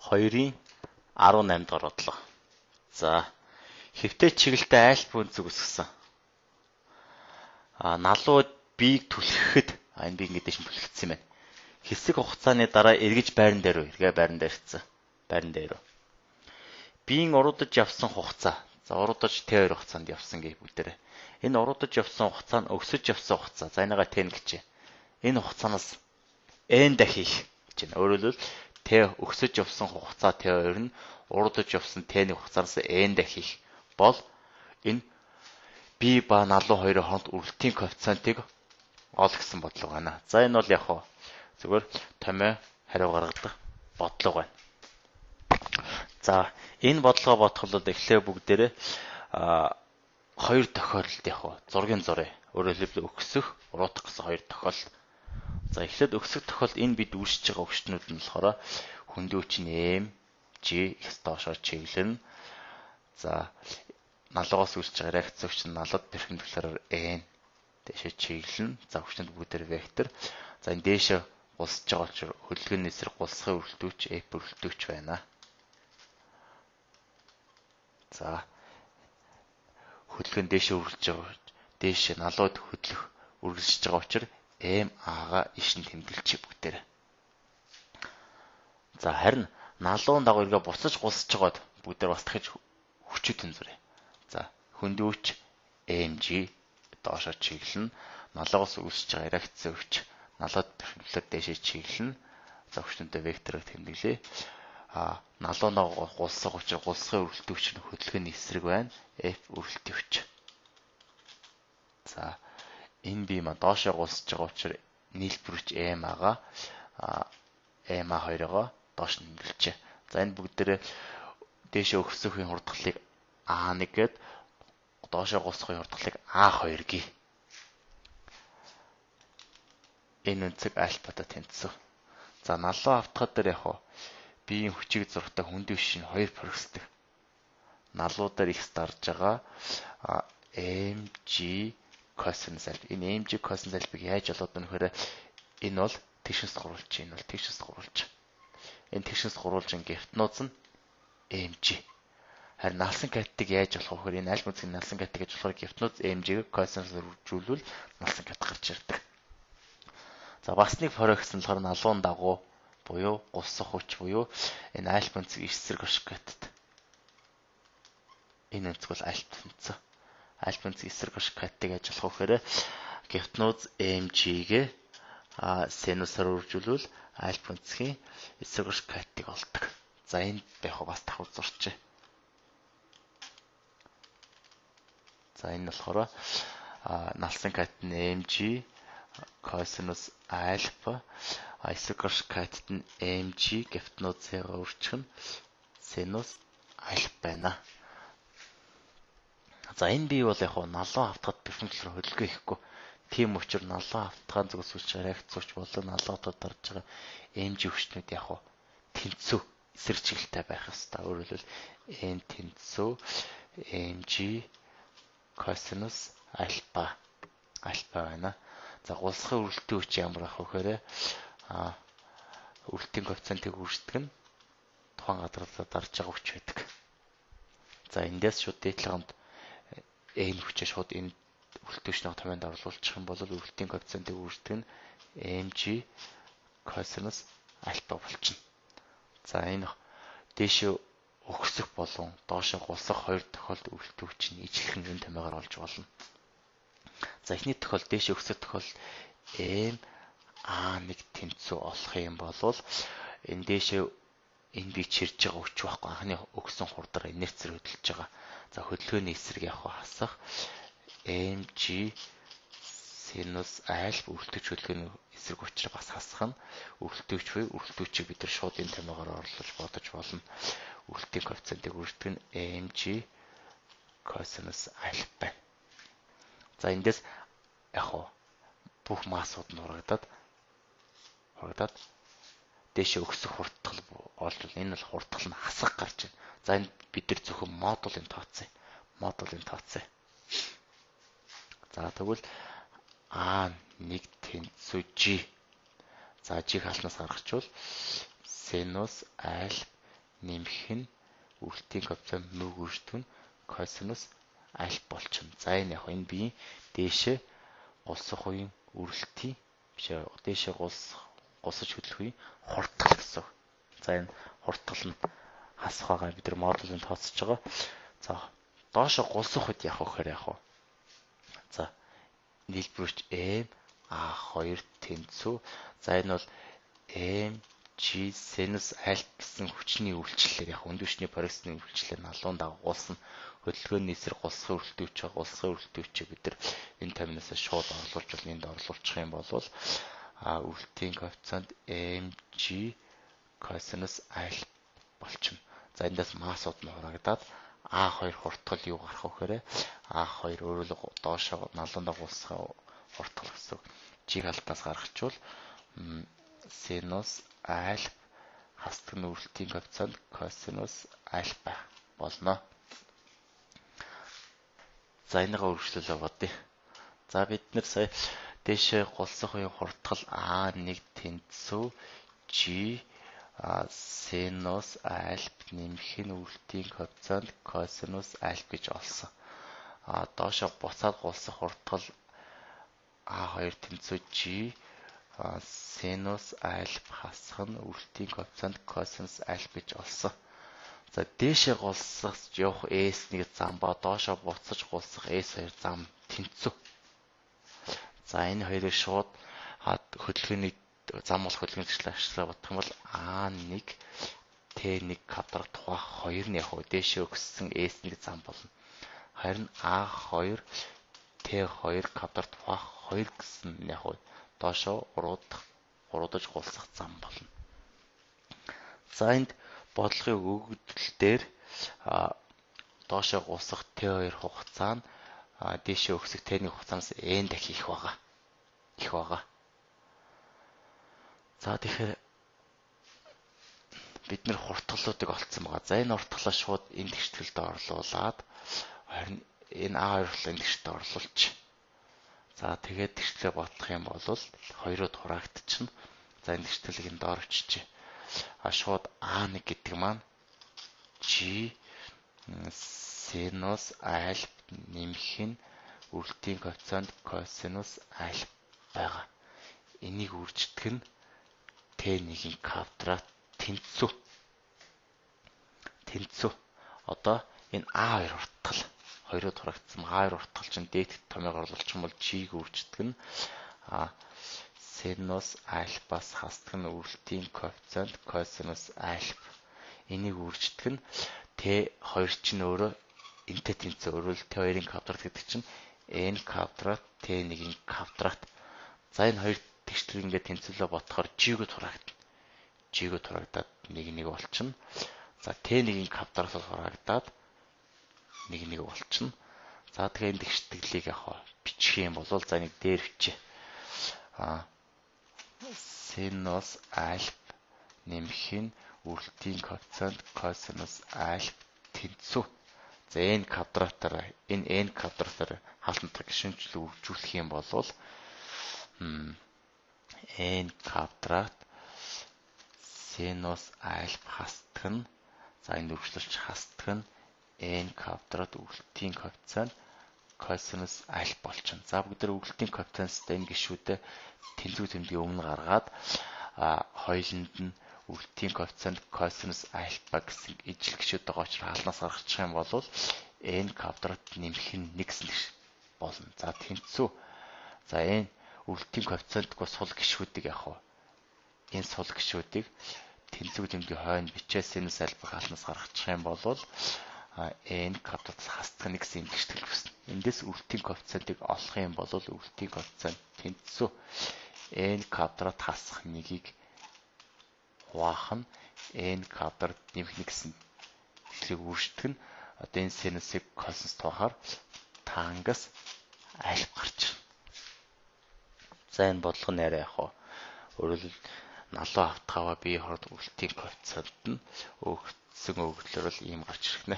2-ын 18 дугаар бодлого. За, хэвтэй чиглэлтэй альфа өнцөг үсгэсэн. Налуу B-г түлхэхэд, энэ B ингээд дэш нь түлхэгдсэн юм байна. Хэсэг хугацааны дараа эргэж байран дээр рүү, эргээ байран дээр ирсэн. Байран дээр рүү. B-ийн уруудаж явсан хугацаа. За, уруудаж T2 хугацаанд явсан гэж бүгдээрээ. Энэ уруудаж явсан хугацаа нь өсөж явсан хугацаа. За, энийгээ T гэж. Энэ хугацаанаас N дахин их гэж байна. Өөрөөр хэлбэл T өсөж явсан хугацаа T2 нь уруудаж явсан T-ний хугацаанаас N дахин их бол энэ B ба налуу хоёрын хооронд өрөлтийн коэффициентийг ол гэсэн бодлого байна. За, энэ бол яг хоо зүгээр томьёо хариу гаргадаг бодлого байна. За, энэ бодлогоо бодох бол эхлээ бүгдээрээ хоёр тохиолдолд яг хоо зургийн зуръя. Өөрөөр хэлбэл өксөх, уруудах гэсэн хоёр тохиолдол. За, эхлээд өксөх тохиолдолд энэ бид үүсэж байгаа өвчтнүүд нь болохоор хөндөөч нь M, G их доошоо чиглэн. За, налуугаас үүсэж байгаа реакц өвч нь налууд перпендикуляраар N дээшээ чиглэн. За, өвчтөнд бүгдээр вектор. За, энэ дээшээ гулсаж байгаа учраас хөдөлгөөний эсрэг гулсахын өрөлтөөч F өрөлтөөч байна. За, хөдөлгөөн дээшээ үргэлж байгаа, дээшээ налууд хөдлөх үргэлжиж байгаа учраас M А-га иш нь тэмдэглэчих бүгдээр. За, харин налуун дагуу эргээ буцаж гулсаж байгаад бүгдээр бас дахиж хүчүүд тэнцвэрээ. За, хөндөөч MG доошоо чиглэнэ. Налуугаас үүсэж байгаа реакц өвч налууд перпендикуляр дээшээ чиглэнэ. За, хүчнүүдээ вектороор тэмдэглэе. Налуунаа гулсах учраас гулсахын өрөлтөвч нь хөдөлгөөний эсрэг байна. F өрөлтөвч. За, энэ би ма доошоо гулсаж байгаа учраас нийлбэрч M А-га M А 2-оогоо доош нэмгэлжээ. За, энэ бүгдээрээ дээшээ өгсөхийн хурдгалыг А1 гээд доошоо гулсахын хурдгалыг А2 гээ. Энэ өнцөг альфатай тэнцсэн. За, налуу автахад дээр яг хоо биеийн хүчийг зурхтаа хөндөө шин хоёр прогсдаг. Налуу дээр их дарж байгаа MG косинус альфа. Энэ MG косинус альфыг яаж олоод байна гэхээр энэ бол тэгшээс гурвалж, энэ бол тэгшээс гурвалж. Энэ тэгшээс гурвалжин гептнууц нь MG. Харин налсан катыг яаж олох вэ гэхээр энэ альфа өнцгийн налсан катыг гэж болохоор гептнууц MG-г косинусаар үржүүлвэл налсан кат гарч ирдэг. За, бас нэг форекс нь болохоор налуун дагуу буюу гулсах хүч буюу энэ альфа өнцөг эсрэг орших катет. Энэ өнцөг бол альфа тэнцэн. Альфа өнцөг эсрэг орших катыг яаж олох вэ гэхээр гептнууц MG-г синусаар үржүүлвэл альфа өнцгийн эсрэг орших катыг олдог. За, энд яг бас давхар зурчээ. За, энэ болохоор налсан кат нь MG косинус альфа, эсрэг орших катет нь MG гептнууцыг үржих нь синус альфа байна. За, энэ бий бол яг налуу автахад перпендикуляр хөдөлгөөн хийхгүй. Тийм учраас налуу автахын зүгээс үүсэж байгаа реакц хүч болон налуу автахад дарж байгаа MG хүчнүүд яг тэнцүү эсрэг чиглэлтэй байх ёстой. Өөрөөр хэлбэл N тэнцүү MG косинус альфа байна. За, гулсахын өрөлтийн хүч ямар ах вэ гэхээр өрөлтийн коэффициентийг үрждэг нь тухайн газар дарж байгаа хүч байдаг. За, эндээс шууд дээдлэгэмд N хүчээ шууд энэ өрөлтийн хүчний томьёонд оруулчих юм бол өрөлтийн коэффициентийг үрждэг нь MG косинус альфа болчихно. За, энэ дээшээ өгсөх болон доошоо гулсах хоёр тохиолдолд өрөлтийн хүч нь ижилхэн энэ томьёогоор олж болно. За, эхний тохиолдолд дээшээ өсөх тохиолдолд M А1 тэнцүү олох юм бол энэ дээшээ энэ би чирж байгаа хүч байхгүй, анхны өгсөн хурдаар инерцээр хөдөлж байгаа. За, хөдөлгөөний эсрэг яг хасах MG синус альфа өрөлтөж хөдөлгөөний эсрэг учраас бас хасах нь өрөлтөгч буюу өрөлтөгчийг бид нар шууд энэ томьёогоор орлож бодож болно. Өрөлтийн коэффициентийг үрждэг нь MG косинус альфа байна. За, эндээс яг бүх массууд нь хурагдаад дээшээ өксөх хурдтал олж энэ бол хурдтал нь хасах гарч байна. За, энэ бид нар зөвхөн модулын тооцъё. Модулын тооцъё. За, тэгвэл А1 тэнцүү G. За, G-г халнаас гаргачвал синус альфа нэмэх нь үрэлтийн коэффициент мөг үрждэг нь косинус альфа болчихно. За энэ яг энэ биеийн дээшээ гулсах үеийн үрэлтийн биш дээшээ гулсаж хөдлөх үеийн хурдтал гэсэн. За энэ хурдтал нь хасах байгаа бид нар модулын тооцож байгаа. За доошо гулсах үед яах вэ гэхээр яах вэ? За нийлбэрч M A2 тэнцүү. За энэ бол M G синус альфа гэсэн хүчний үйлчлэлээр яг өндөр хүчний пароксны үйлчлэлээр налуун дагуулсан хөдөлгөөний эсрэг гулсах өрөлтөвч гулсах өрөлтөвчийг бид нар энэ томноос шууд орлуулж бол энд орлуулчих юм бол а өрөлтийн коэффициент mg косинус альфа болчихно. За эндээс массууд нь хураагдаад А2 хурдтал юу гарах вэ гэхээр А2 өөрөөр доошоо налуун дагуулсан хурдтал гэсэн. G халтаас гаргачвал синус альфа хасдаг нь өрөлтийн коэффициент косинус альфа болно. За энийгээ үргэлжлүүлээ бодъё. За бид нэр сая дээшээ гулсах үеийн хурдтал А1 тэнцүү G синус альфа нэмэх нь өрөлтийн коэффициент косинус альфа гэж олсон. А доошоо буцаад гулсах хурдтал А2 тэнцүү G синус альфа хасах нь өрөлтийн коэффициент косинус альфа гэж олсон. За дээшээ гулсах явах S1 зам ба доошоо буцаж гулсах S2 зам тэнцүү. За энэ хоёрыг шууд хөдөлгөөний зам болох хөдөлгөөний зэрчлэл ашиглаа бодох юм бол А1 Т1 квадрат хуваах 2 нь яг хөө дээшээ өгсөн S1 зам болно. Харин А2 Т2 квадрат хуваах 2 гэсэн нь яг хөө доошоо уруудаж гулсах зам болно. За энд бодлогын өгөгдөл дээр доошоо гулсах Т2 хугацаа нь дээшээ өгсөх Т1 хугацаанаас n дахин их байгаа. Их байгаа. За тэгэхээр бид нэр хурдталуудыг олцсон байгаа. За энэ хурдталаа шууд энэ тэгшитгэлд орлуулад харин энэ А2 хурдлаа энэ тэгшитэлд орлуулчих. За тэгээд тэгшитгэлээ бодох юм бол хоёрод хураагдчихна. За энэ тэгшитгэлийг энэ доор өччихье. А шууд А1 гэдэг маань G синус альфа нэмэх нь өрөлтийн коэффициент косинус альфа байгаа. Энийг үржигдэх нь Т1-ийн квадрат тэнцүү. Тэнцүү. Одоо энэ А2 хурдтал хоёрод хураагдсан А2 хурдтал чинь дээд томьёог орлуулчих юм бол G-г үржигдэх нь а синус альфаас хасдаг нь өрөлтийн коэффициент косинус альфа. Энийг үржигдэх нь Т2 чинь өөрөө энтэй тэнцүү. Өөрөөр Т2-ын квадрат гэдэг чинь n квадрат Т1-ийн квадрат. За энэ хоёр тэгшлийг ингээд тэнцвүүлээ бодохоор G-гүүд хураагдана. G-гүүд хураагдаад 1 1 болчихно. За Т1-ийн квадратаас хураагдаад 1 1 болчихно. За тэгээ энэ тэгшитгэлийг яг бичих юм бол за нэг дээр бичээ. А синус альфа нэмэх нь өрөлтийн коэффициент косинус альфа тэнцүү. За n квадратаар энэ n квадратаар хаалтантаа гишүүнчлэл үржүүлэх юм бол n квадрат синус альфа хасдаг нь за энэ үргэлжлүүлж хасдаг нь n квадрат өрөлтийн коэффициент косинус альфа болчихно. За бүгд тэр өрөлтийн коэффициенттэй энэ гишүүдээ тэнцүү тэмдгийн өмнө гаргаад хоёуланд нь өрөлтийн коэффициент косинус альфа гэсэн ижил гишүүд байгаа учраас хаалнаас гаргачих юм бол n квадрат нэмэх нь 1 гэсэн болно. За тэнцүү. За энэ өрөлтийн коэффициентгүй сул гишүүдийг яг хаа энэ сул гишүүдийг тэнцүү тэмдгийн хойно бичээ синус альфа хаалнаас гаргачих юм бол n квадрат хасдаг нэг гэсэн тэгштгэл үүснэ. Эндээс өрөлтийн коэффициентийг олох юм бол өрөлтийн коэффициент тэнцүү n квадрат хасах нэгийг хуваах нь n квадрат нэмэх нэг гэсэн тэгшлийг үржигдэх нь одоо энэ синусыг косинус тоохоор тангас альфа гарч ирнэ. За энэ бодлого нь арай яг хоо өөрөөр налуу автахава бие хорд өрөлтийн коэффициент нь өгсөн өгөгдлөөр л ийм гарч ирэх нэ.